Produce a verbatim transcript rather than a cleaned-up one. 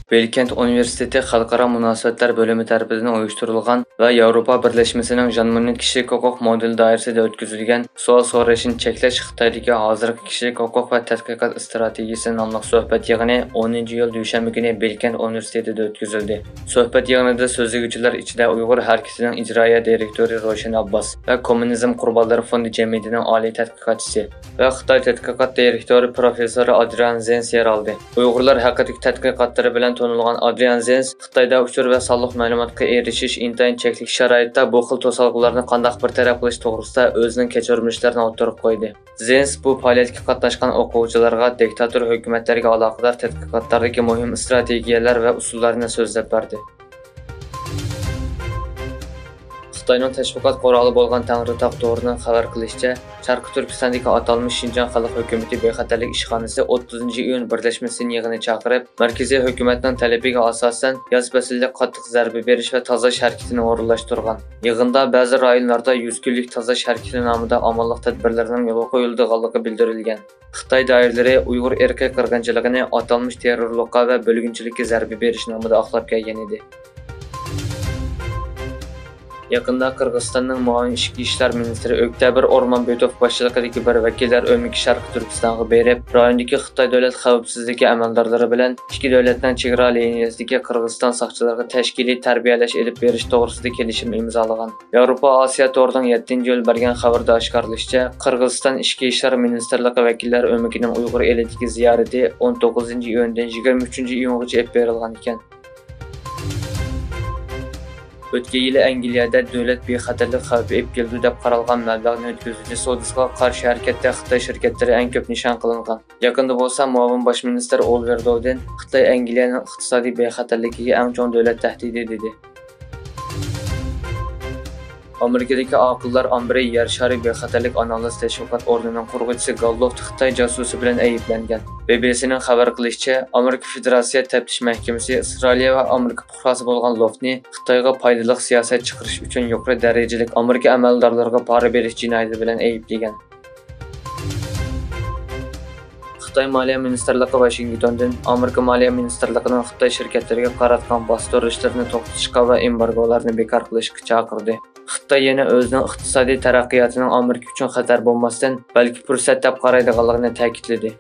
بىلكەنت ئۇنىۋېرسىتېتى خەلقئارا مۇناسىۋەتلەر بۆلۈمى تەرىپىدىن ئۇيۇشتۇرۇلغان ۋە ياۋروپا بىرلەشمىسىنىڭ ژان موننېت كىشىلىك ھوقۇق مودېلى دائىرىسىدە ئۆتكۈزۈلگەن سوئال سوراشنى چەكلەش خىتايدىكى ھازىرقى كىشىلىك ھوقۇق ۋە تەتقىقات ئىستراتېگىيىسى ناملىق سۆھبەت يىغىنى ئونىنچى ئىيۇل دۈشەنبە كۈنى بىلكەنت ئۇنىۋېرسىتېتىدا ئۆتكۈزۈلدى. سۆھبەت يىغىنىدا سۆزلىگۈچىلەر ئىچىدە ئۇيغۇر ھەرىكىتىنىڭ ئىجرائىيە دىرېكتورى روشەن ئابباس ۋە كوممۇنىزم قۇربانلىرى فوندى جەمئىيىتىنىڭ ئالىي تەتقىقاتچىسى ۋە خىتاي تەتقىقات دىرېكتورى پروفېسسور ئادرىيان زېنس يەر ئالدى. ئۇيغۇرلار ھەققىدىكى تەتقىقاتلىرى بىلەن تونۇلغان ئادرىيان زېنس خىتايدا ئۇچۇر ۋە سانلىق مەلۇماتقا ئېرىشىش ئىنتايىن چەكلىك شارائىتتا بۇ خىل توسالغۇلارنى قانداق بىر تەرەپ قىلىش توغرىسىدا ئۆزىنىڭ كەچۈرمىشلىرىنى ئوتتۇرىغا قويدى. زېنس بۇ پائالىيەتكە قاتناشقان ئوقۇغۇچىلارغا دىكتاتور ھۆكۈمەتلەرگە ئالاقىدار تەتقىقاتلاردىكى مۇھىم ئىستراتېگىيەلەر ۋە ئۇسۇللارنى سۆزلەپ بەردى. خىتاينىڭ تەشۋىقات قورالى بولغان تەڭرىتاغ تورىنىڭ خەۋەر قىلىشىچە، شەرقىي تۈركىستاندىكى ئاتالمىش شىنجاڭ خەلق ھۆكۈمىتى بىخەتەرلىك ئىشخانىسى ئوتتۇزىنچى ئىيۇن بىرلەشمە سىن يىغىنى چاقىرىپ، مەركىزىي ھۆكۈمەتنىڭ تەلىپىگە ئاساسەن، ياز پەسلىدە قاتتىق زەربە بېرىش ۋە تازىلاش ھەرىكىتىنى ئورۇنلاشتۇرغان. يىغىندا بەزى رايونلاردا يۈز كۈنلۈك تازىلاش ھەرىكىتى نامىدا ئامانلىق تەدبىرلىرىنىڭ يولغا قويۇلىدىغانلىقى بىلدۈرۈلگەن. خىتاي دائىرىلىرى ئۇيغۇر ئىرقىي قىرغىنچىلىقىنى ئاتالمىش تېررورلۇققا ۋە بۆلگۈنچىلىككە زەربە بېرىش نامىدا ئاقلاپ كەلگەن ئىدى. يېقىندا قىرغىزىستاننىڭ مۇئاۋىن ئىچكى ئىشلار مىنىستىرى ئۆكتەبىر ئورمانبېتوف باشچىلىقىدىكى بىر ۋەكىللەر ئۆمىكى شەرقىي تۈركىستانغا بېرىپ، رايوندىكى خىتاي دۆلەت خەۋپسىزلىكى ئەمەلدارلىرى بىلەن ئىككى دۆلەتنىڭ چېگرا لىنىيەسىدىكى قىرغىزىستان ساقچىلىرىغا تەشكىلىي تەربىيەلەش ئېلىپ بېرىش توغرىسىدا كېلىشىم ئىمزالىغان. ياۋروپا ئاسىيا تورىنىڭ يەتتىنچى ئىيۇل بەرگەن خەۋىرىدە ئاشكارىلىشىچە، قىرغىزىستان ئىچكى ئىشلار مىنىستىرلىقى ۋەكىللەر ئۆمىكىنىڭ ئۇيغۇر ئېلىدىكى زىيارىتى ئون توققۇزىنچى ئىيۇندىن يىگىرمە ئۈچىنچى ئىيۇنغىچە ئېلىپ بېرىلغان ئىكەن. ئۆتكەن يىلى ئەنگلىيەدە دۆلەت بىخەتەرلىك خەۋپى ئېلىپ كېلىدۇ دەپ قارالغان مەبلەغنى ئۆتكۈزگۈچى سودىسىغا قارشى ھەرىكەتتە خىتاي شىركەتلىرى ئەڭ كۆپ نىشان قىلىنغان. يېقىندا بولسا مۇئاۋىن باش مىنىستىر ئولىۋېر دودىن خىتاي ئەنگلىيەنىڭ ئىقتىسادىي بىخەتەرلىكىگە ئەڭ چوڭ دۆلەت تەھدىتى دېدى. ئامېرىكىدىكى ئاقىللار ئامبىرى يەر شارى بىخەتەرلىك ئانالىز تەشۋىقات ئورنىنىڭ قۇرغۇچىسى گال لوفت خىتاي جاسۇسى بىلەن ئەيىبلەنگەن. بىبىسىنىڭ خەۋەر قىلىشىچە، ئامېرىكا فېدېراتسىيە تەپتىش مەھكىمىسى ئىسرائىلىيە ۋە ئامېرىكا پۇقراسى بولغان لوفتنى خىتايغا پايدىلىق سىياسەت چىقىرىش ئۈچۈن يۇقىرى دەرىجىلىك ئامېرىكا ئەمەلدارلىرىغا پارا بېرىش جىنايىتى بىلەن ئەيىبلىگەن. خىتاي مالىيە مىنىستىرلىقى ۋاشىنگتوندىن ئامېرىكا مالىيە مىنىستىرلىقىنىڭ خىتاي شىركەتلىرىگە قاراتقان باستۇرۇشلىرىنى توختىتىشقا ۋە ئېمبارگولارنى بىكار قىلىشقا چاقىردى. خىتاي يەنە ئۆزىنىڭ ئىقتىسادىي تەرەققىياتىنىڭ ئامېرىكا ئۈچۈن خەتەر بولماستىن، بەلكى پۇرسەت دەپ قارايدىغانلىقىنى تەكىتلىدى.